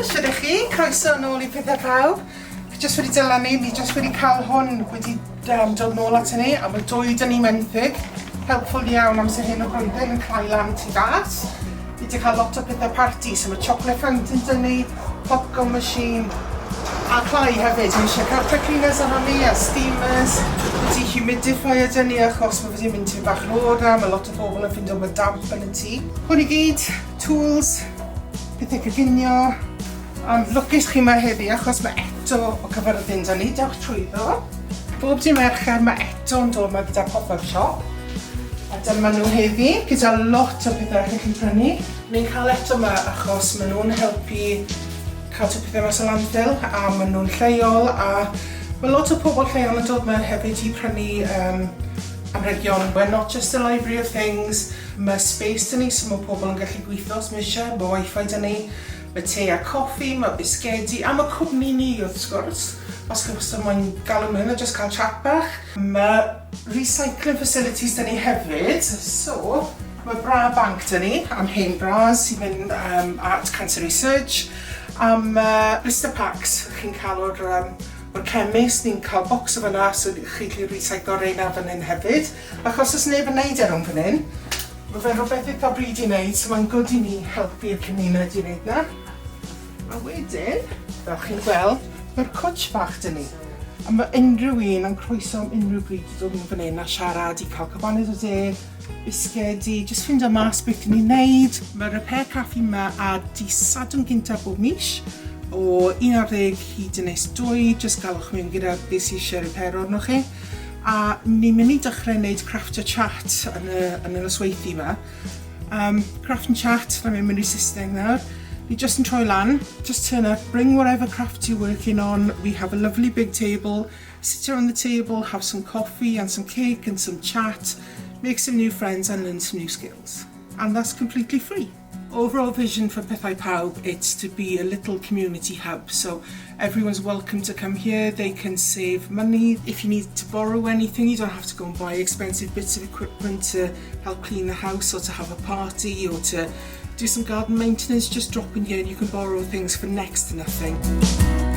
Shwd ych chi? Croeso nôl i Pethau Pawb. Fi jyst wedi dylanu, ni jyst wedi cael hwn wedi dod nôl ato ni, a mae dwy dyn ni menthyg. Helpful iawn amser hyn o flwyddyn yn clau lan tu fas. Fi wedi cael lot o pethau parti, so mae chocolate fountain dyn ni, popcorn machine, a clai hefyd. Mae eisiau carpet cleaners arno ni, a steamers, wedi humidifier dyn ni achos mae wedi mynd tipyn bach yn oer na, mae lot o bobl yn ffindo mae damp yn y tŷ. Hwn i gyd, tools, pethau coginio. Ond lwcus chi 'ma heddi achos mae eto o Caerfyrddin 'da ni, dewch trwyddo. Bob dydd Mercher mae eto yn dod 'ma gyda pop-up shop. A dyma nhw heddi, gyda lot o pethau allwch chi prynu. Ni'n cael eto 'ma achos maen nhw'n helpu cadw pethau mas o landfill a maen nhw'n lleol a mae lot o pobl lleol yn dod 'ma hefyd i prynu anrhegion. We're not just a library of things, Mae space 'da ni so mae pobl yn gallu gweithio os mae eisiau, mae wifi 'da ni, mae te a coffi, mae bisgedi a mae cwmni ni wrth gwrs, os chi wastad moyn galw mewn a jyst cael chat bach. Mae recycling facilities 'da ni hefyd, so mae bra bank 'da ni am hen bras sy'n mynd at cancer research, a mae blister packs chi'n cael o'r chemist, ni'n cael bocs o fan'na so chi'n gallu recyclo reina fan hyn hefyd. Achos oes neb yn neud e rownd fan hyn, ma' fe'n rhywbeth eitha bryd i neud, so mae'n good i ni helpu'r cymuned i neud 'na. A wedyn, fel chi'n gweld, mae'r cwtsh bach 'da ni. A mae unrhyw un yn croeso am unrhyw bryd i dod mewn fan hyn a siarad, i cael cwpaned o de, bisgedi, jyst ffindo mas beth ni'n neud. Mae Repair Cafe 'ma ar dydd Sadwrn gynta bob mis, o 11 hyd yn nes 2, jyst galwch mewn gyda beth sy eisiau repair arnoch chi. A ni'n mynd i dechrau wneud craft a chat yn y nosweithi yma. Craft and chat, na mi'n mynd i Saesneg nawr. Ni just yn troi lan, just turn up, bring whatever craft you're working on. We have a lovely big table. Sit around the table, have some coffee and some cake and some chat, make some new friends and learn some new skills. And that's completely free. Overall vision for Pethau Pawb, it's to be a little community hub. So everyone's welcome to come here. They can save money. If you need to borrow anything, you don't have to go and buy expensive bits of equipment to help clean the house or to have a party or to do some garden maintenance. Just drop in here and you can borrow things for next to nothing.